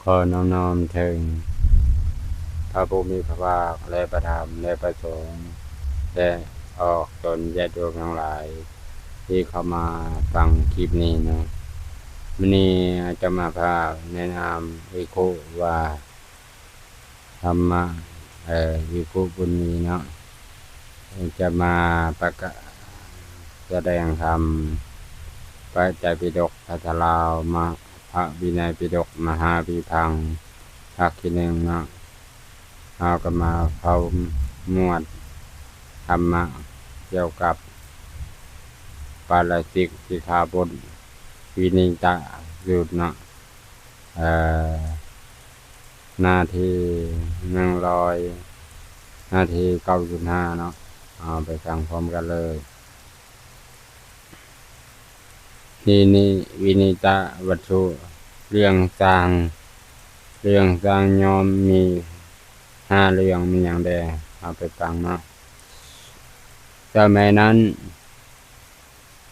ຂໍນ້ອມນອບເຖິງພະຜູ້ມີພະພາກ ແລະ ພະທຳ ແລະ ພະສົງ ແລະ ອອກຕົນຍາດໂຍມທັງຫຼາຍ ທີ່ເຂົ້າມາຟັງຄລິບນີ້ເນາະ. ມື້ນີ້ອາດຕະມາພາບແນະນຳພິກຂຸວ່າ ທຳມະ ເອີ ພິກຂຸບຸນມີເນາະ ຈະມາປະກາດສະແດງທຳ ພະໄຕປິດົກພາສາລາວ ມະ ພະວິໄນປິດົກ ມະຫາວິພັງ ພາກທີໜຶ່ງເນາະ. ເຮົາກໍມາເຂົ້າໝວດທຳມະກ່ຽວກັບປາລະຊິກສິກຂາບົດ ວິນິຕະສູດເນາະ ເອີ ໜ້າທີໜຶ່ງຮ້ອຍ ໜ້າທີເກົ້າສິບຫ້າເນາະ. ເຮົາໄປຟັງພ້ອມກັນເລີຍ. ທີ່ນີ້ ວິນິຕະວັດຖຸ ເລື່ອງສ້າງ ເລື່ອງສ້າງຍ້ອມມີຫ້າເລື່ອງ ມີຫຍັງແດ່? ເຮົາໄປຟັງເນາະ. ສະໄໝນັ້ນ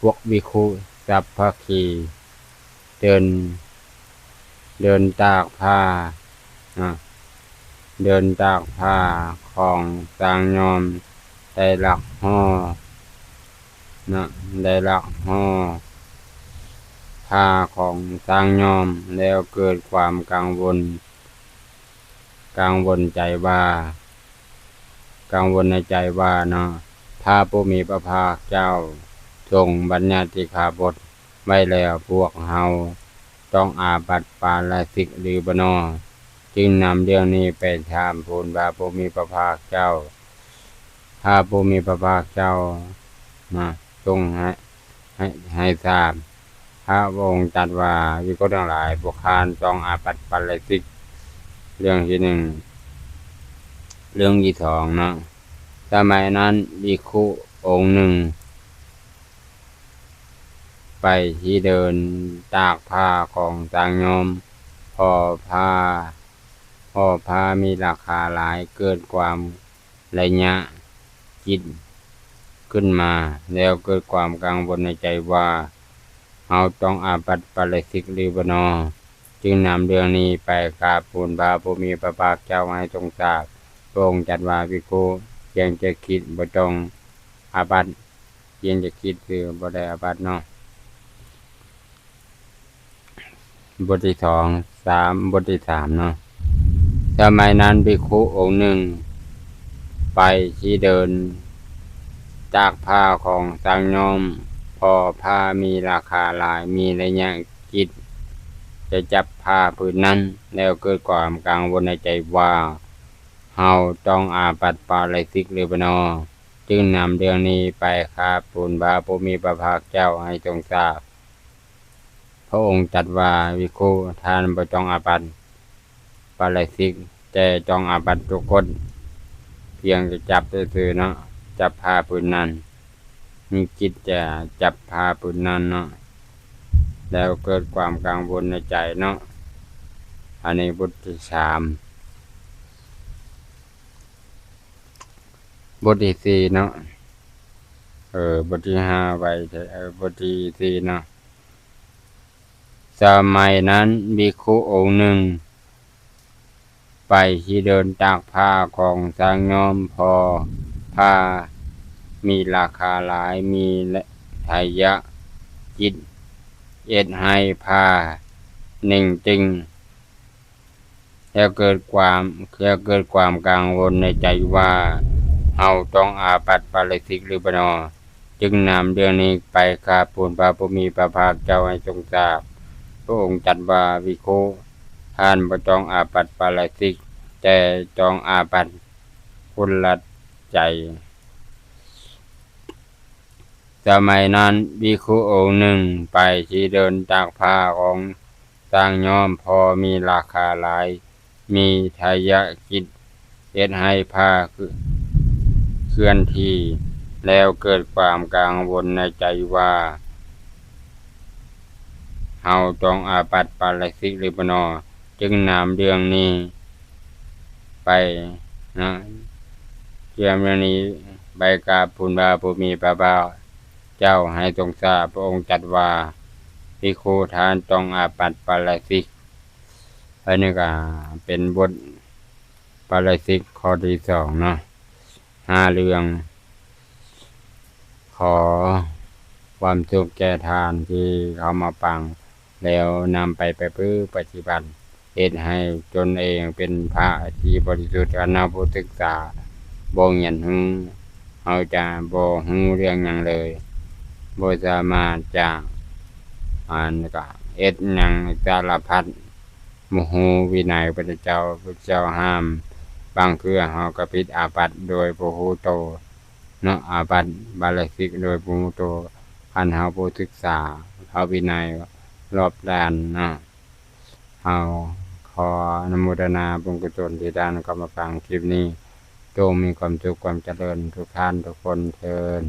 ພວກພິກຂຸສັບພະຄີ ເດີນ ເດີນຕາກຜ້າ ເດີນຕາກຜ້າຂອງຊ່າງຍ້ອມ ໄດ້ລັກຫໍ້ ນະ ໄດ້ລັກຫໍ້ຜ້າຂອງຊ່າງຍ້ອມ ແລ້ວເກີດຄວາມກັງວົນ ກັງວົນໃຈວ່າ ກັງວົນໃນໃຈວ່າເນາະ ພະຜູ້ມີພະພາກເຈົ້າຊົງບັນຍັດສິກຂາບົດໄວ້ແລ້ວ ພວກເຮົາຕ້ອງອາບັດປາລະຊິກຫຼືບໍ່ນໍ? ຈຶ່ງນຳເລື່ອງນີ້ໄປຖາມທູນພະຜູ້ມີພະພາກເຈົ້າ. ພະຜູ້ມີພະພາກເຈົ້ານະ ຊົງໃຫ້ ໃຫ້ ໃຫ້ຊາບ. ພະອົງຕັດວ່າ ພິກຂຸທັງຫຼາຍ, ພວກທ່ານຕ້ອງອາບັດປາລະຊິກ. ເລື່ອງທີໜຶ່ງ. ເລື່ອງທີສອງເນາະ. ສະໄໝນັ້ນ ພິກຂຸອົງໜຶ່ງ ໄປທີ່ເດີນຕາກຜ້າຂອງຊ່າງຍ້ອມ ເພາະຜ້າ ເພາະຜ້າມີລາຄາຫຼາຍ ເກີດຄວາມລະຍະຈິດຂຶ້ນມາ ແລ້ວເກີດຄວາມກັງວົນໃນໃຈວ່າ ເຮົາຕ້ອງອາບັດປາລະຊິກຫຼືບໍ່ນໍ? ຈຶ່ງນຳເລື່ອງນີ້ໄປກາບທູນພະຜູ້ມີພະພາກເຈົ້າໃຫ້ຊົງຊາບ. ພະອົງຕັດວ່າ ພິກຂຸ ພຽງແຕ່ຄິດບໍ່ຕ້ອງອາບັດ. ພຽງແຕ່ຄິດຊື່ບໍ່ໄດ້ອາບັດເນາະ. ບົດທີສອງ ສາມ ບົດທີສາມເນາະ. ສະໄໝນັ້ນ ພິກຂຸອົງໜຶ່ງໄປທີ່ເດີນຕາກຜ້າຂອງຊ່າງຍ້ອມ ເພາະຜ້າມີລາຄາຫຼາຍ ມີລະຍະຈິດຈະຈັບຜ້າຜືນນັ້ນ ແລ້ວເກີດຄວາມກັງວົນໃນໃຈວ່າ ເຮົາຕ້ອງອາບັດປາລະຊິກຫຼືບໍ່ນໍ? ຈຶ່ງນຳເລື່ອງນີ້ໄປກາບທູນພະຜູ້ມີພະພາກເຈົ້າໃຫ້ຊົງຊາບ. ພະອົງຕັດວ່າ ພິກຂຸ ທ່ານບໍ່ຕ້ອງອາບັດປາລະຊິກ, ແຕ່ຕ້ອງອາບັດທຸກກົດ. ພຽງແຕ່ຈັບຊື່ໆເນາະ, ຈັບຜ້າຜືນນັ້ນ, ມີຈິດຈະຈັບຜ້າຜືນນັ້ນເນາະ, ແລ້ວເກີດຄວາມກັງວົນໃນໃຈເນາະ. ອັນນີ້ບົດທີສາມ. ບົດທີສີ່ເນາະ ເອີ ບົດທີຫ້າໄວແທ້ ເອີ ບົດທີສີ່ເນາະ. ສະໄໝນັ້ນ ພິກຂຸອົງໜຶ່ງໄປທີ່ເດີນຕາກຜ້າຂອງຊ່າງຍ້ອມ ເພາະຜ້າມີລາຄາຫຼາຍ ມີໄທຍະຈິດເຮັດໃຫ້ຜ້າເໜັງຕຶງ. ແລ້ວເກີດຄວາມ ແລ້ວເກີດຄວາມກັງວົນໃນໃຈວ່າ ເຮົາຕ້ອງອາບັດປາລະຊິກຫຼືບໍ່ນໍ? ຈຶ່ງນຳເລື່ອງນີ້ໄປກາບທູນພະຜູ້ມີພະພາກເຈົ້າໃຫ້ຊົງຊາບ. ພະອົງຕັດວ່າ ພິກຂຸ ທ່ານບໍ່ຕ້ອງອາບັດປາລະຊິກ, ແຕ່ຕ້ອງອາບັດກຸລະໃຈ. ສະໄໝນັ້ນ ພິກຂຸອົງໜຶ່ງໄປທີ່ເດີນຕາກຜ້າຂອງຊ່າງຍ້ອມ ເພາະມີລາຄາຫຼາຍ ມີໄທຍະຈິດເຮັດໃຫ້ຜ້າເຄື່ອນທີ່ ແລ້ວເກີດຄວາມກັງວົນໃນໃຈວ່າ ເຮົາຕ້ອງອາບັດປາລະຊິກຫຼືບໍ່ນໍ? ຈຶ່ງນຳເລື່ອງນີ້ໄປນະ ເລື່ອງນີ້ໄປກາບທູນພະຜູ້ມີພະພາກເຈົ້າໃຫ້ຊົງຊາບ. ພະອົງຕັດວ່າ ພິກຂຸ ທ່ານຕ້ອງອາບັດປາລະຊິກ. ອັນນີ້ກໍເປັນບົດປາລາຊິກຂໍ້ທີສອງເນາະ ຫ້າເລື່ອງ. ຂໍຄວາມສຸກແກ່ທ່ານທີ່ເຂົ້າມາຟັງ ແລ້ວນຳໄປປະພຶດປະຕິບັດ ເຮັດໃຫ້ຕົນເອງເປັນພະທີ່ບໍລິສຸດ. ຄັນເຮົາບໍ່ສຶກສາ ບໍ່ຮຽນຮູ້ ເຮົາຈະບໍ່ຮູ້ເລື່ອງຫຍັງເລີຍ, ບໍ່ສາມາດຈະ ອັນ ກະເຮັດຫຍັງສາລະພັດ. ບໍ່ຮູ້ວິໄນພະເຈົ້າ, ພະເຈົ້າຫ້າມ, ບາງເທື່ອເຮົາກໍຜິດອາບັດໂດຍບໍ່ຮູ້ໂຕເນາະ, ອາບັດປາລາຊິກໂດຍບໍ່ຮູ້ໂຕ. ຄັນເຮົາບໍ່ສຶກສາພະວິໄນຮອບດ້ານເນາະ. ເຮົາຂໍອະນຸໂມທະນາບຸນກຸສົນທີ່ທ່ານເຂົ້າມາຟັງຄລິບນີ້. ຈົ່ງມີຄວາມສຸກຄວາມຈະເລີນທຸກທ່ານທຸກຄົນເທີ້ນ.